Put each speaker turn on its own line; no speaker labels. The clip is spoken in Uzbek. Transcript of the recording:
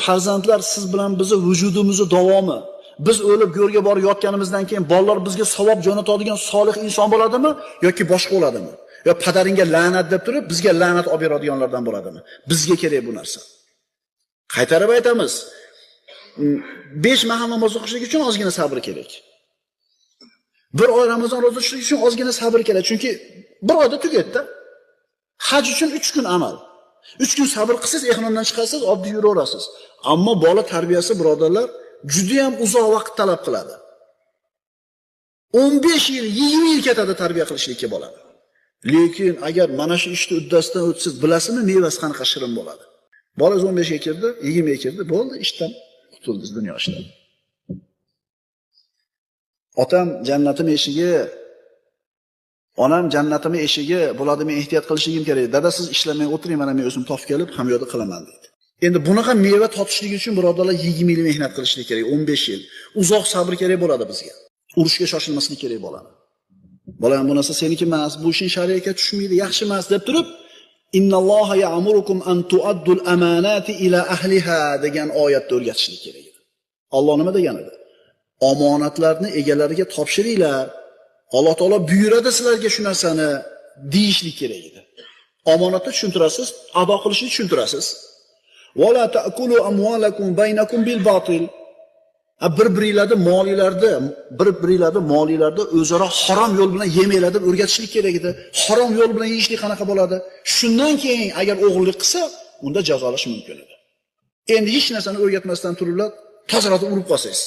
Farzandlar siz bilan bizni vujudimizni davomi. Biz o'lib go'rga borib yotganimizdan keyin bolalar bizga savob jo'natadigan solih inson bo'ladimi yoki boshqa bo'ladimi? Yo padaringga la'nat deb turib bizga la'nat olib beradiganlardan bo'ladimi? Bizga kerak bu narsa. Qaytarib aytamiz. 5 mahal namoz o'qishlik uchun ozgina sabr kerak. Bir oy Ramazon ro'za tutishlik uchun ozgina sabr kerak, chunki bir oyda tugaydi-da. Haj uchun 3 kun amal. 3 kun sabr qilsangiz, ehromdan chiqasiz, oddiy yuraverasiz. Ammo bola tarbiyasi, birodarlar, juda ham uzoq vaqt talab qiladi. 15 yil, 20 yil ketadi tarbiya qilishlikka bolani. Lekin agar mana shu ishni uddasidan o'tsangiz, bilasizmi, mevasi qanaqa shirin bo'ladi. Bola 15 ga kirdi, 20 ga kirdi, bo'ldi, ishdan qutuldingiz, dunyo ishidan. Otam jannatim eshigi, onam jannatim eshigi, bo'ladi, men ehtiyot qilishligim kerak. Dada, siz ishlamay o'tiring, mana men o'zim topib kelib ham yo'lda qilaman deydi. Endi bunaqa meva totishlik uchun, birodarlar, 20 yil mehnat qilishlik kerak, 15 yil. Uzoq sabr kerak bo'ladi bizga. Urushga shoshilmaslik kerak bolani. Bolam, bu narsa seniki emas, bu ishing shariatga tushmaydi, yaxshi emas deb turib, innalloha ya'murukum an tu'addul amanati ila ahliha degan oyatni o'rgatishlik kerak edi. Alloh nima degan edi? Omonatlarni egalariga topshiringlar. Alloh taolo buyuradi sizlarga shu narsani deyishlik kerak edi. Omonatni tushuntirasiz, ado qilishni tushuntirasiz. Va la ta'kulu amwalakum baynakum bil batil. Bir-biringlarni molinglarni, bir-biringlarni molinglarni o'zaro harom yo'l bilan yemanglar deb o'rgatishlik kerak edi. Harom yo'l bilan yeyishlik qanaqa bo'ladi? Shundan keyin agar o'g'irlik qilsa, unda jazolash mumkin edi. Endi hech narsani o'rgatmasdan turiblar, tozalatib urib qolsangiz.